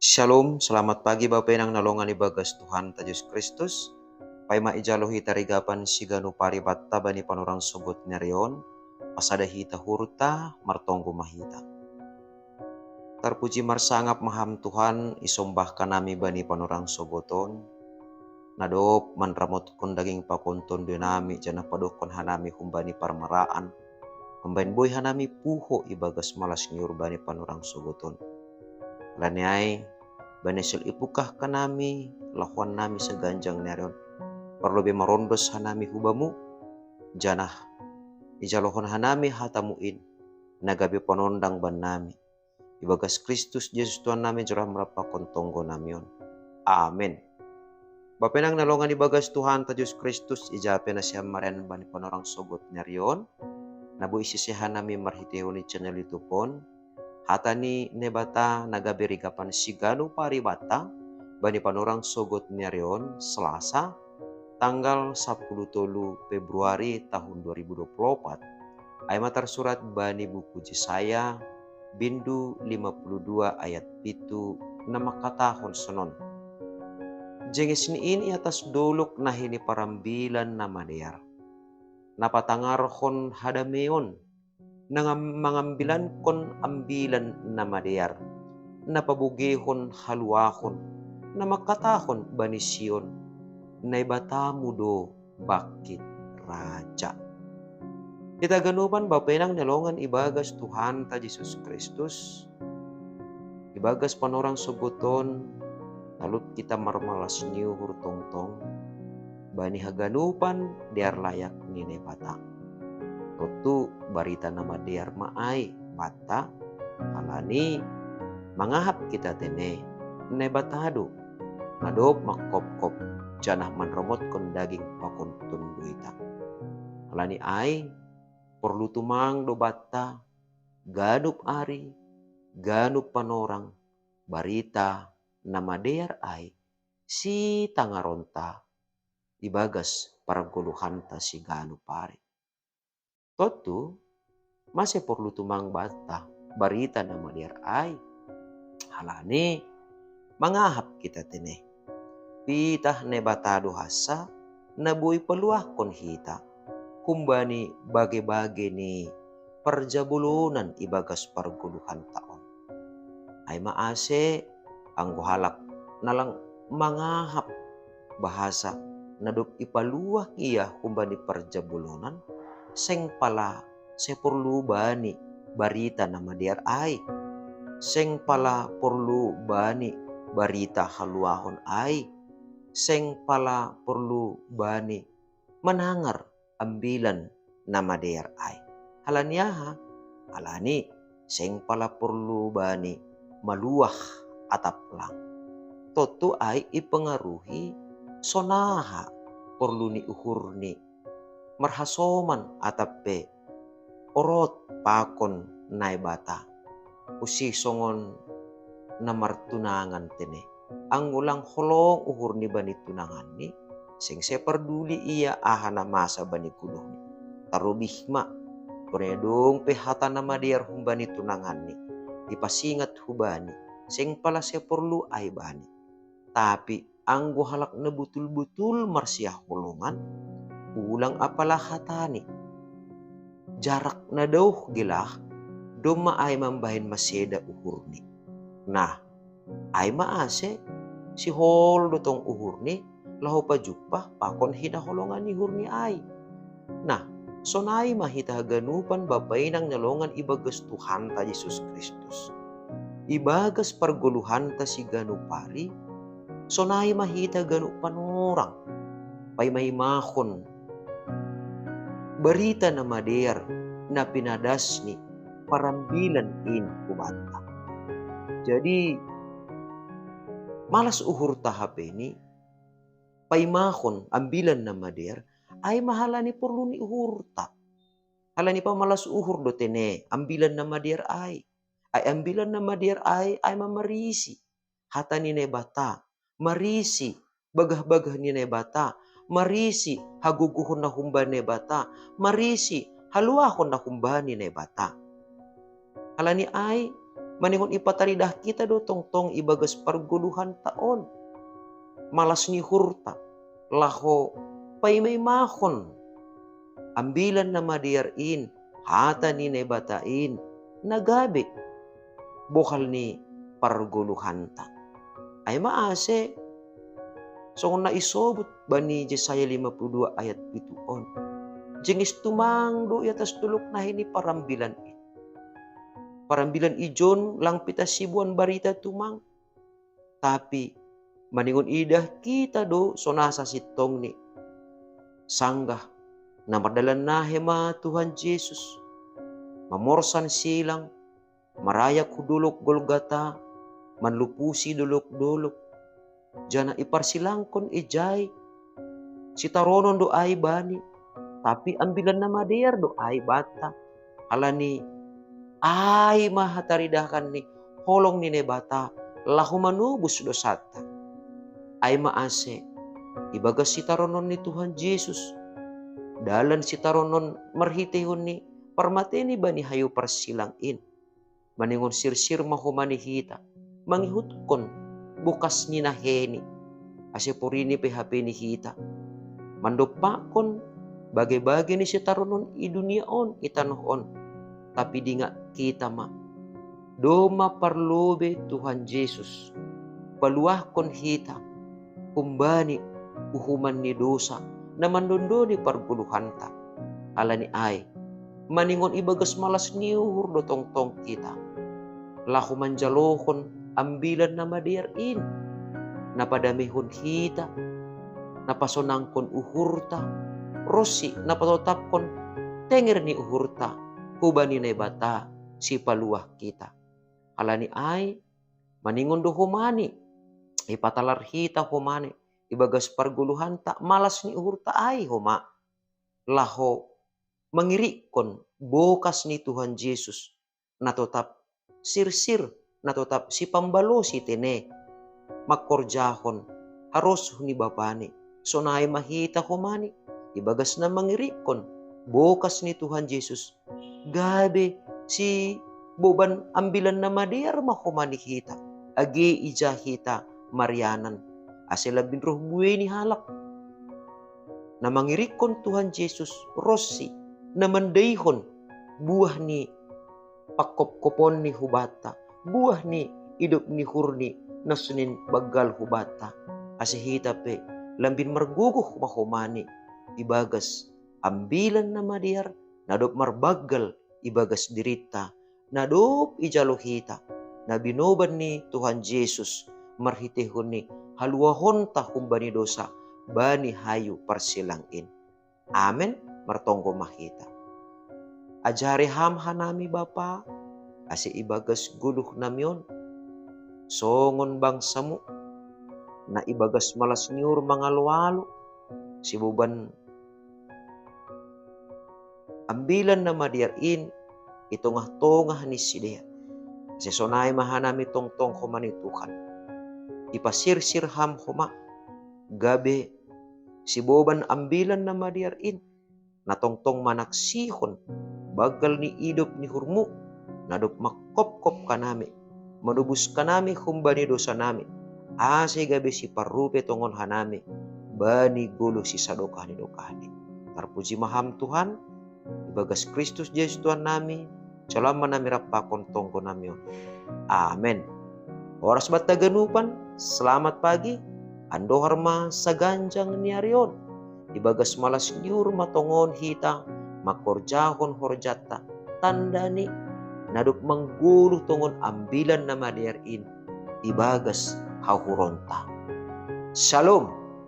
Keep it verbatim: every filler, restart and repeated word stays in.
Shalom, selamat pagi Bapa Inang na longan ibagas Tuhan ta Jesus Kristus. Paima ijalo hita rigapan siganu paribatta bani panorang sogot nerion, pasada hita hurta, martonggo mahita. Tarpuji marsangap maham Tuhan, isombahkan nami bani panorang sogoton, nadop manramotkon daging pakonton due nami, janah padokkon hanami humbani parmaraan, mambahen boi hanami puho ibagas malas ni uhur bani panorang sogoton. Alani ai, bani sel ipukahkan nami, lahoan nami saganjang nerion, parlobei marondos hanami hubamu, janah ijalohon hanami hatamu in, na gabe panondang bannami. Ibagas Kristus Jesus Tuhan nami jero ham rap pakon tonggo nami on. Amen. Bapa Inang na longan ibagas Tuhan ta Jesus Kristus, ija pe nasiam marianan bani panorang sogot nerion, na boi sisehan nami marhitehon ni channel YouTube on, hata ni Naibata na gabe rigapan siganu paribatta bani panorang sogot nerion, Selasa, tanggal sapuluh tolu Februari tahun dua ribu dua puluh empat, ai ma tarsurat bani buku Jesaya, bindu lima puluh dua ayat pitu, na mangkatahon sonon. Jenges ni in i atas dolok na hiniparambilan na madear, na patangarhon hadameon, na ngam-, mangambilankon ambilan na madear, na pabogehon haluahon, na mangkatahon bani Sion, Naibatamu do bangkit raja. Hita ganupan Bapa Inang na longan ibagas Tuhanta Jesus Kristus, ibagas panorang sogoton, talup hita marmalas ni uhur tongtong bani haganupan dear layak ni Naibata. Tontu barita na madear ma ai banta, halani mangahap hita tene, Naibata do, na dob mangkopkop, janah manramotkon daging pakonton do hita. Halani ai, porlu tumang do banta, ganup ari, ganup panorang, barita na madear ai sitangaronta ibagas pargoluhanta siganup ari. Tontu, mase porlu tumang banta barita na madear ai? Halani mangahap hita tene, pitah Naibata do hansa na boi paluahkon hita humbani bage-bage ni parjabolonan ibagas pargoluhanta on. Ai ma ase, anggo halak na lang mangahap bahasa na dob ipaluah ia humbani parjabolonan, seng pala sai porlu bani barita na madear ai, seng pala porlu bani barita haluahon ai, seng pala porlu bani manangar ambilan na madear ai. Halani aha? Halani seng pala porlu bani maluah atap lang. Tontu ai ipengaruhi sonaha porlu ni uhurni marhasoman atap pe orot pakon Naibata, usih songon na martunangan tene. Anggo lang holong uhurni bani tunanganni, seng sai parduli ia aha na masa bani goluhni. Tarlobih ma, sonai adong pe hata na madear humbani tunanganni, ipasingat hubani, seng pala sai porlu ai bani. Tapi anggo halak na botul-botul marsihaholongan, ulang apala hatani. Jarak na daoh gelah, domma ai mambahen maseda uhurni. Nah, ai ma ase, sihol do tong uhurni laho pajumpah pakon hinaholongan ni uhurni ai. Nah, sonai ma hita haganupan Bapa Inang na longan ibagas Tuhanta Jesus Kristus. Ibagas pargoluhanta siganup ari, sonai ma hita ganup panorang paimaimahon barita na madear na pinadas ni parambilan in hubanta. Jadi, malas uhurta hape ni paimahon ambilan na madear, ai ma halani porlu ni uhurta. Halani pamalas uhur do tene ambilan na madear ai. Ai ambilan na madear ai, ai ma marisi hata ni Naibata, marisi bagah-bagah ni Naibata, marisi hagogohon na humbani Naibata, marisi haluahon na humbani Naibata. Halani ai, Maningon ipataridah kita do tongtong ibagas pargoluhanta on malas ni uhurta, laho paimaimahon Ambilan Namadear in, hata ni Naibata in, na gabe bohal ni pargoluhanta. Ai ma ase, songon na isobut bani Jesaya lima puluh dua ayat pitu on, jengis tumang do i atas dolok nahei ni parambilan i. Parambilan ijon lang pita siboan barita tumang. Tapi maningon idah kita do songon na sintongni, sanggah na mardalan nahei ma Tuhan Jesus, mamorsan silang, marayak hu dolok Golgata, manlupusi dolok-dolok, janah iparsilangkon ijai. Sitaronon do ai bani, tapi Ambilan Namadear do ai banta. Alani ai ma hataridahon ni holong ni Naibata laho manobus dosanta. Ai ma ase, ibagas sitaronon ni Tuhan Jesus, dalan sitaronon marhiteihon ni parmateini bani hayu parsilang in, maningon sirsir ma homa ni hita mangihuthon bokas ni naheiNi, ase porini pe hape ni hita mandompakkon bage-bage ni sitaronon i dunia on, i tanoh on. Tapi dingat hita ma, domma parlobei Tuhan Jesus paluahkon hita humbani uhuman ni dosa na mandondoni pargoluhanta. Alani ai, maningon ibagas malas ni uhur do tongtong hita laho manjalohon Ambilan Namadear in, na padameihon hita, na pasonangkon uhurta, ronsi na patotapkon tenger ni uhurta hubani Naibata Sipaluah hita. Alani ai, maningon do homani ipatalar hita homani ibagas pargoluhanta malas ni uhurta ai homa, laho mangirikkon bokas ni Tuhan Jesus, na totap sirsir, na totap sipambalosi tene, mangkorjahon harosuh ni Bapani. Sonai ma hita homani ibagas na mangirikkon bokas ni Tuhan Jesus, gabe siboban Ambilan Namadear ma homani hita, age ija hita marianan, ase lambin roh buei ni halak. Na mangirikkon Tuhan Jesus ronsi na mandaihon buah ni pangkopkoponni hubanta, buah ni idop ni uhurni na sonin banggal hubanta, ase hita pe lambin margogoh ma homani ibagas Ambilan Namadear na dob marbanggal ibagas dirinta, na dob ijalo hita, na binoban ni Tuhan Jesus marhiteihon ni haluahonta humbani dosa bani hayu parsilang in. Amen. Martonggo ma hita. Ajari Ham hanami Bapa, ase ibagas goluhnami on, songon bangsaMu, na ibagas malas ni uhur mangaloalo siboban Ambilan Namadear in i tongah-tongah ni sidea. Ase sonai ma hanami tongtong homani Tuhan, ipasirsir Ham homa, gabe siboban Ambilan Namadear in, na tongtong manaksihon banggal ni idop ni uhurMu, na dob mangkopkop hanami, manobus hanami humbani dosanami, ase gabe siparrupei tongon hanami bani goluh sisadokah ni dokahni. Tarpuji ma Ham Tuhan, ibagas Kristus Jesus Tuhannami, jalo ma nami rap pakon tonggonami on. Amen. Horas banta haganupan, selamat pagi, andohar ma saganjang ni ari on. Ibagas malas ni uhur ma tongon hita mangkorjahon horjanta, tanda ni na dob manggoluh tongon Ambilan Namadear in ibagas hauhuronta. Shalom.